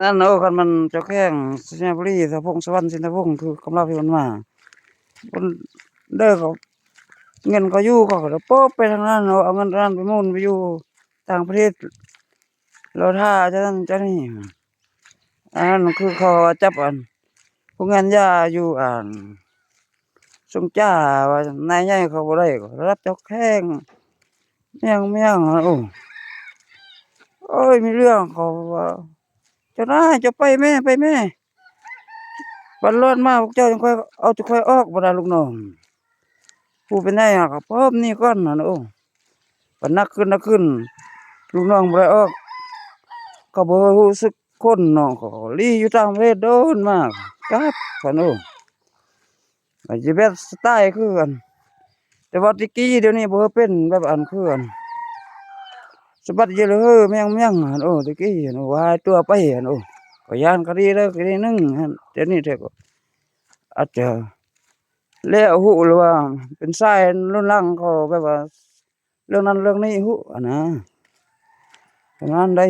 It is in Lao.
ນັ້ນ ໂອ້ ຄັນມັນເຈົ້າແຂວງໄຊຍະບູລີ ສະພົງ ສະຫວັນ ສິນທະວົງ ຄືຄວາມລາວທີ່ມັນມາ ເພິ່ນເດີ ເຂົາ ເງິນເຂົາຢູ່ ເຂົາກໍປອບໄປທາງນັ້ນ ເນາະ ເອົາເງິນທາງນັ້ນໄປໝູນໄປຢູ່ຕ່າງປະເທດ ລໍຖ້າເຈົ້ານັ້ນເຈົ້ານີ້. ອັນນັ້ນຄືເຂົາວ່າຈັບອັນ ຜູ້ງານຢາຢູ່ອັນ ສົງຈ້າ ວ່ານາຍໃຫຍ່ເຂົາບໍ່ໄດ້ ກໍລະດັບເຈົ້າແຂວງ ແມ່ງ ແມ່ງ ໂອ້ ໂອ້ຍ ມີເລື່ອງ ເຂົາວ່າ ເຈົ້ານາຍ ເຈົ້າໄປແມ້ ໄປແມ້ ບັດລອດມາ ພວກເຈົ້າຈັ່ງຄ່ອຍເອົາ ຈະຄ່ອຍອອກ ບັນດາລູກນ້ອງ ຜູ້ເປັນໃຫຍ່ກໍປອບໜີກ່ອນຫັ້ນ ໂອ້ ບັດໜັກຂຶ້ນ ໜັກຂຶ້ນ ລູກນ້ອງບໍ່ໄດ້ອອກ ເຂົາບໍ່ຮູ້ສຶກຄົນເນາະ ເຂົາກໍລີ້ຢູ່ຕ່າງປະເທດ ໂດນມາກັບກັນ ໂອ້ ອາດຈະແບບສະໄຕຄືກັນ ແຕ່ວ່າແຕ່ກີ້ ດຽວນີ້ບໍ່ເຄີຍເປັນແບບອັນຄືອັນ ສະບັດເຢລະເຮີ ແມ່ງ ແມ່ງ ຫັ້ນ ໂອ້ ແຕ່ກີ້ຫັ້ນ ໂອ້ ຫາຍຕົວໄປຫັ້ນ ໂອ້ ກໍຢ້ານຄະດີແລ້ວຄະດີໜຶ່ງຫັ້ນ ດຽວນີ້ແທ້ກໍອາດຈະແລ້ວຮູ້ແລ້ວວ່າເປັນສາຍລຸນຫຼັງເຂົາ ແບບວ່າເລື່ອງນັ້ນເລື່ອງນີ້ຮູ້ຫັ້ນນະ ປະມານໃດ.